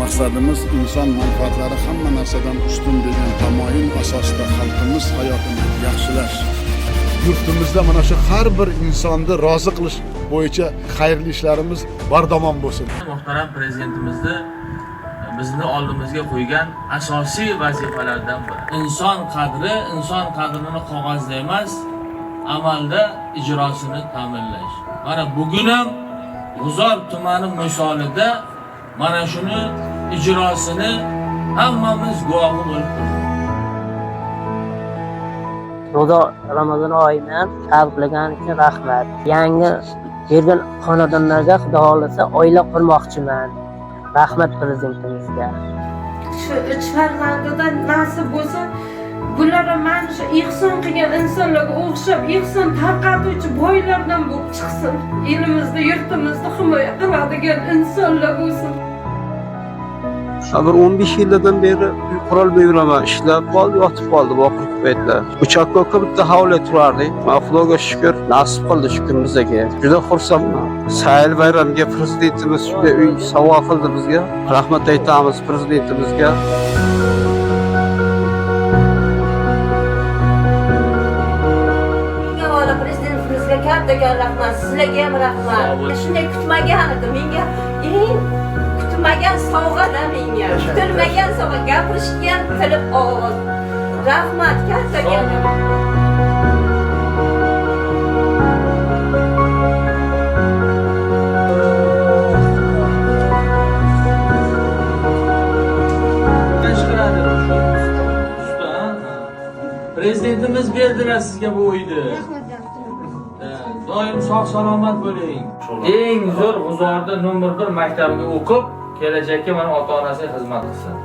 Maqsadimiz inson manfaatlari hamma narsadan ustun degan tamoyil asosida xalqimiz hayotini yaxshilash. Yurtimizda mana shu har bir insonni rozi qilish bo'yicha xayrli ishlarimiz bardavom bo'lsin. Muhtaram prezidentimizni bizni oldimizga qo'ygan asosiy vazifalardan biri. Inson qadri, inson qadrini qog'ozda emas, amalda ijrosini ta'minlash. Mana bugun ham G'uzor tumani misolida mana shuni ijrosini hammamiz guvohi bo'lib turibmiz. Ro'za Ramazon oyini tabriklagan uchun rahmat. Yangi bergan xonadonlarga Xudo xohlasa oila qurmoqchiman. Rahmat prezidentimizga. Shu uch farzandidan nasib bo'lsa, bular ham mana shu ehson qilgan insonlarga o'xshab ehson tarqatuvchi boylardan bo'lib chiqsin. Elimizni, yurtimizni himoya qiladigan insonlar bo'lsin. Bir 15 yildan beri uy qurolmay yuraman. Ishlab qoldi, yotib qoldi bu oxirgi paytlar. Uchastkoga bitta hovli turardik. Mana Xudoga shukur, nasib qildi shu kun bizga. Juda xursandman. Sayil bayramga prezidentimiz shunday uy sovg'a qildi bizga. Rahmat aytamiz prezidentimizga. Menga avvalo prezidentimizga kattakon rahmat, sizlarga ham rahmat. Shunday kutmagan edim. Menga eng kutmagan sovg'ada menga. Kutilmagan sovg'a, gapirishga ham tilim og'iz. Rahmat kattakon. Chiqaradi shu usta, ha? Prezidentimiz berdilar sizga bu uyni. Doim sog' salomat bo'ling. Eng zo'r G'uzorda nomer 1 maktabga o'qib, kelajakka mana ota-onasiga xizmat qilsin.